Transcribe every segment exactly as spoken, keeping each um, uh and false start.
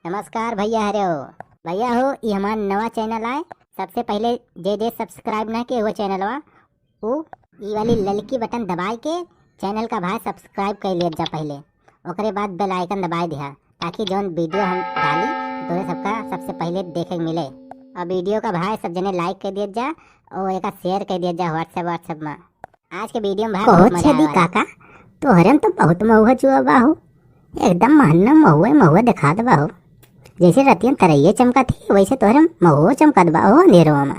नमस्कार भइया हरेव। भइया हो, ई हमार नवा channel आए। सबसे पहिले जे जे subscribe ना किहे हो channelवा, उ ई वाली ललकी button दबाइ के channel का भाई subscribe कइ लेत जा पहिले। ओकरे बाद bell icon दबाइ दिहा, ताकि जौन video हम डाली, तोहरे सबका सबसे पहिले देखे के मिले। अउर video का भाई सब जने like कइ देत जा, अउर एका share कइ देत जा WhatsApp, WhatsApp मा। आज के video में भाई बहुत मजा आवे वाला। काका, तोहरे में तो बहुत महुआ चुआ बा हो, एकदम महन्ना महुआ महुआ देखात बा हो। जैसे रतिया में तरैया चमकत ही, वैसे तोहरे में महुआ चमकत बा हो अंधेरवा में।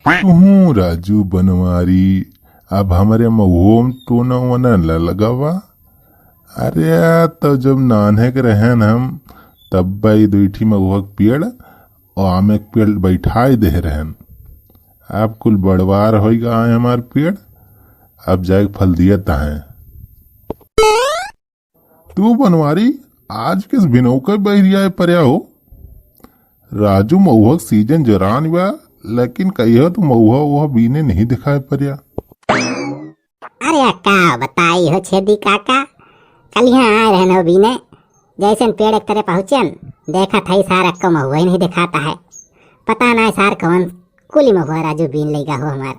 तू राजू बनवारी, अब हमरे महुआ में टोना वोना न लगावा। अरे, तो जब नान्हे के रहन हम, तब भाई दुई ठी महुआ के पेड़ अउर आमे के पेड़ बैठाइ देहे रहन। अब कुल बड़वार होइ गा है हमार पेड़, अब जाइके फल दियत है। तू बनवारी, आज किस बिनौके बहरियाए पर्या हो? राजू, महुआ के season जोरान बा, लेकिन कहियो तू महुआ वहुआ बीने नहीं देखाए पर्या। अरे का बताई हो छेदी काका, कलिहाँ आए रहन हो बीने, जैसन पेड़ एक तरे पहुँचन, देखत हई सार अक्को महुआ ही नहीं देखात है। पता नाहीं सार कौन कुली महुआ राजू बीन लइगा हो हमार।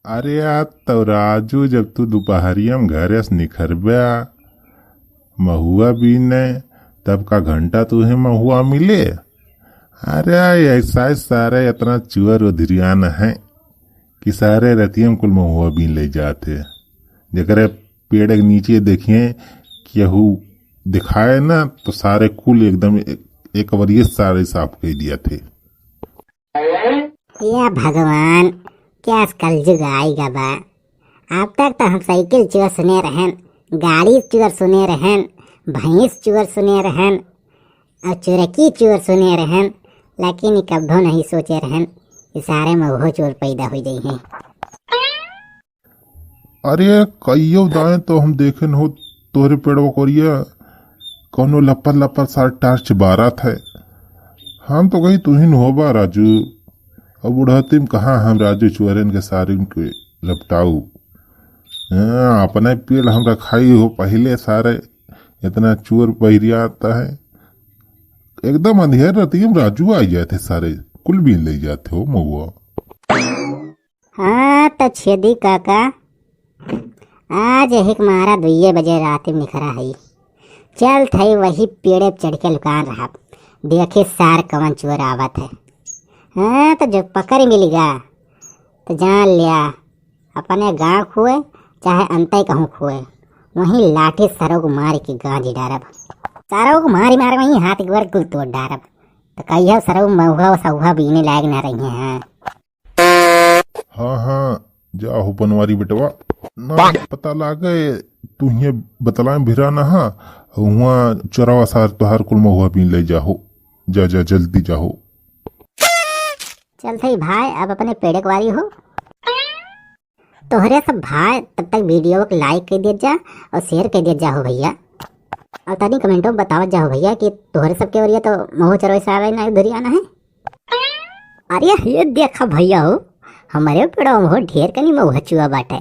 अरे यार, तो राजू, जब तू दुपहरिया में घरे से निखरबे महुआ बीने, तब का घंटा तुहे महुआ मिले? अरे, ऐसा ही सारे इतना चुअर उधरियान है कि सारे रतिया में कुल महुआ बीन लइ जात है। जेकरे पेड़ के नीचे देखिए, केहू दिखाए ना, तो सारे कुल एकदम एक, एक बरिये सारे साफ कइ दिया थे। या भगवान, क्या आज कलजुग आइगा बा? अब तक तो हम साइकिल चोर सुने रहन, गाड़ी चोर सुने रहन, भैंस चोर सुने रहन, अउर चोरकी चोर सुने रहन, लेकिन ई कब्बो नहीं सोचे रहन कि सारे महुओ चोर पैदा होइ जइहें। अरे, कइयो दाएँ तो हम देखेन हो तोहरे पेड़वा कोरिया, कौनो लपर लपर सार torch बारत है। हम तो कही तुहिन होबा राजू। अब बुढ़ाती में कहाँ हम राजू चोरन के सारिन के लपटाऊ। हाँ, अपने पेड़ हम रखाई हो पहिले सारे, इतना चोर बहरियात है। एकदम अंधेर रतिया में राजू आइ जात है सारे, कुल बीन लइ जात है हो महुआ। हाँ, त छेदी काका, आज एक मारा दुइये बजे रात में निखरा हई। चलत हई वही पेड़े पे चढ़ के लुकान रहब। देखी सार कवन चोर आवत है। हाँ, त जो पकड़ मिलिगा, त जान लिया, अपने गाँव खुए, चाहे अंतई कहूँ खुए, वहीं लाठी सरऊ को मार के गाँजी डारब। सरऊ को मारी मार वहीं हाथ गोड़ कुल तोड़ डारब। त कहियो सरऊ महुआ सहुआ बीने लायक ना रही हैं। हाँ, हाँ, जाहो बनवारी बेटवा, ना पता लागे, तू हिये बतलाए भिरा ना हा, हुआं चोरवा सार तोहार कुल महुआ बीन लइ जाहो। जा, जा, जल्दी जाहो। चलत हई भाई, अब अपने पेड़े के वारी हो। तोहरे सब भाई तब तक video को like कइ दियत जा अउर share कइ दियत जाहो भइया। अउर तनी comment में बतावत जाहो भइया कि तोहरे सबके ओरिया तो महुआ चोरवा सारे ना उधरियान है। अरे ये देखा भइया हो, हमरे पेड़वा में हो ढेर कनी महुआ चुआ बाटे।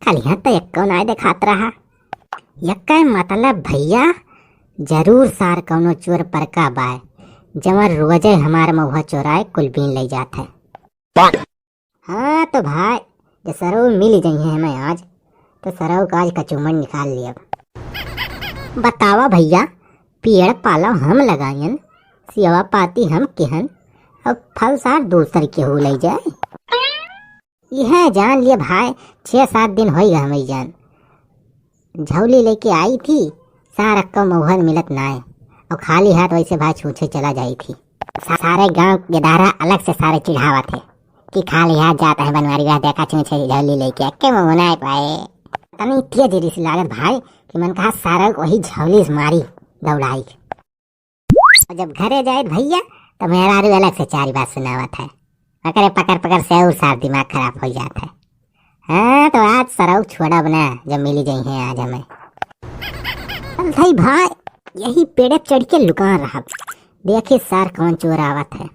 कलिहाँ त एक्को नाय देखात रहा। यक्का मतलब भइया, जरूर सार कौनो चोर परका बाय, जवन रोजे हमार महुआ चोराए कुल बीन लइ जात है। हाँ तो भाई, जे सरऊ मिल जइहें हमें आज, तो सरऊ का आज कचूमर निकाल लियब। बतावा भइया, पेड़ पालो हम लगायन, सेवा पाती हम किहन, अब फल सार दूसर केहू लइ जाए। इहे जान लिए भाई, छह सात दिन होइ गए हमें जान। झौली लइके आई थी, सार अक्को महुआ मिलत नाय, अउर खाली हाथ वैसे भाई छूछे चला जाई थी। सा-, सारे गाँव के दारा अलग से सारे चिढ़ावत है कि खाली हाथ जात है बनवारी, वह देखा छूछे झौली लइके, अक्के महुआ नाय पाए। तनी तेज रिस लागत भाई कि मन कहा सारा वही झौली से मारी दौड़ाई। अउर जब घरे जाए भइया, तो मेहरारू अलग से चारी बात सुनावत है। ओकरे पकड़ पकड़ से अउर सार दिमाग खराब होइ जात है। हाँ, तो आज सरऊ छोड़ब ना, जब मिली जइहें आज हमें। चलत हई भाई, यही पेड़े पे चढ़ के लुकान रहब। देखी सार कौन चोर आवत है।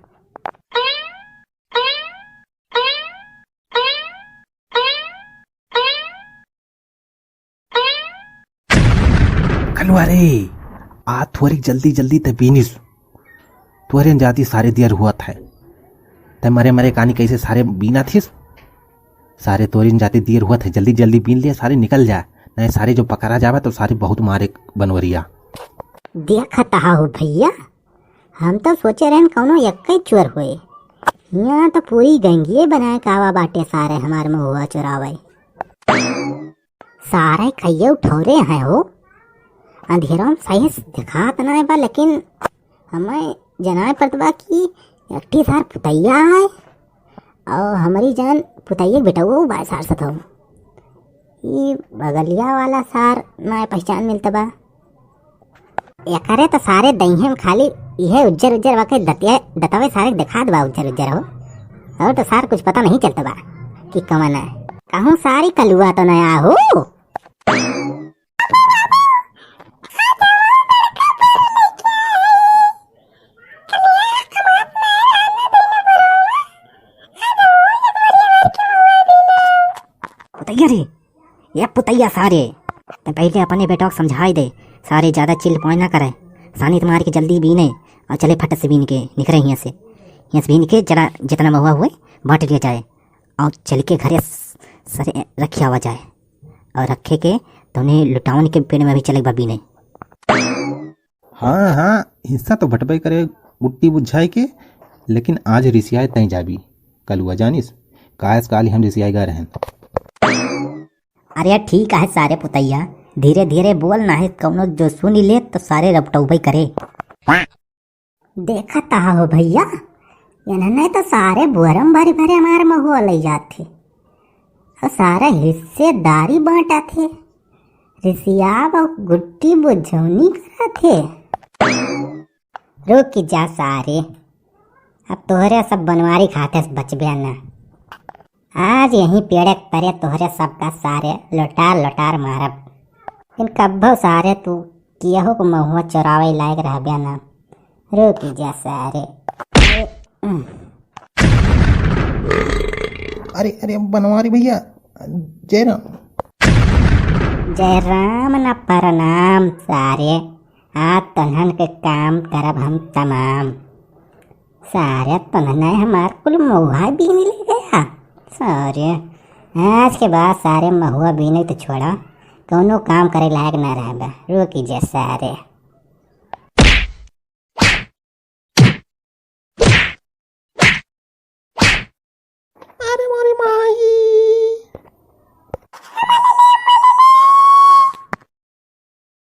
कलुआ रे, आ थोरी जल्दी जल्दी ते बीनिस, तोरे जाति सारे दियर हुआ था। ते मरे मरे कानी कैसे सारे बीना थिस? सारे तोरे जाति दियर हुआ थे, जल्दी जल्दी बीन लिया, सारे निकल जा, नहीं सारे जो पकड़ा जावे तो सारे बहुत मारे बनवरिया। देखत हा हो भैया, हम तो सोचे रहन कौनो एक्कै चोर होए, यहाँ तो पूरी गैंगिये बनाए कावा बाटे सारे हमार महुआ चोरावे। सारे कहियो ठौरे हैं हो, अंधेरा में सही से दिखात नाय बा, लेकिन हमें जनाए पड़त बा कि एक ठी सार पुतैया है और हमारी जान पुतैया के बेटवा बा सार सतौ। ई बगलिया वाला सार नाय पहचान मिलत बा। एकरे तो सारे दहिये में खाली इहे उज्जर उज्जर वाके दतिया, दतवे सारे देखात बा उज्जर उज्जर हो, और तो सार कुछ पता नहीं चलत बा कि कौन है। कहूँ सारी कलुआ तो नया हो। पुतैया रे, ये पुतैया सारे, ते पहले अपने बेटा को समझाई दे, सारे ज्यादा चिल पाए ना करे, सानी तुम्हारे के जल्दी बीने और चले फट से बीन के निकरे हियां से, हियां से बीन के जरा जितना महुआ हुए बांट लिया जाए और चल के घरे स-, सरे रखिया हुआ जाए और रखे के तो उन्हें लुटावन के पेड़ में भी चले बा बीने। हाँ, हाँ, हिस्सा तो बटबे करे गुट्टी बुझाए के, लेकिन आज रिसियाए तय जाबी, कलुआ जानिस, कायस काली हम रिसियाए गा रहन। अरे ठीक है सारे पुतैया, धीरे धीरे बोल, ना है कौनो जो सुनी ले तो सारे रपटौबे करे। देखत हा हो भैया, इन्हने तो सारे बोरम भरी भरी हमार महुआ ले जात थे और सारे हिस्सेदारी बांटत थे। रिसियाब और गुट्टी बुझौनी करत थे। रुक जा सारे, अब तोहरे सब बनवारी खाते से बचबे न। आज यहीं पेड़े के तरे तोहरे सबका सारे लोटार लोटार मारब। लेकिन कब्बो सारे तू केहू को महुआ चोरावे लायक रहबे ना। रुक जा सारे। अरे, अरे, बनवारी भैया, जय राम। जय राम ना प्रणाम सारे, आज तोहन के काम करब हम तमाम। सारे तोहने हमार कुल महुआ बीन ले गया। सारे, आज के बाद सारे महुआ बीने तो छोड़ा, कौनो काम करे लायक ना रहबे। रुकी जे सारे।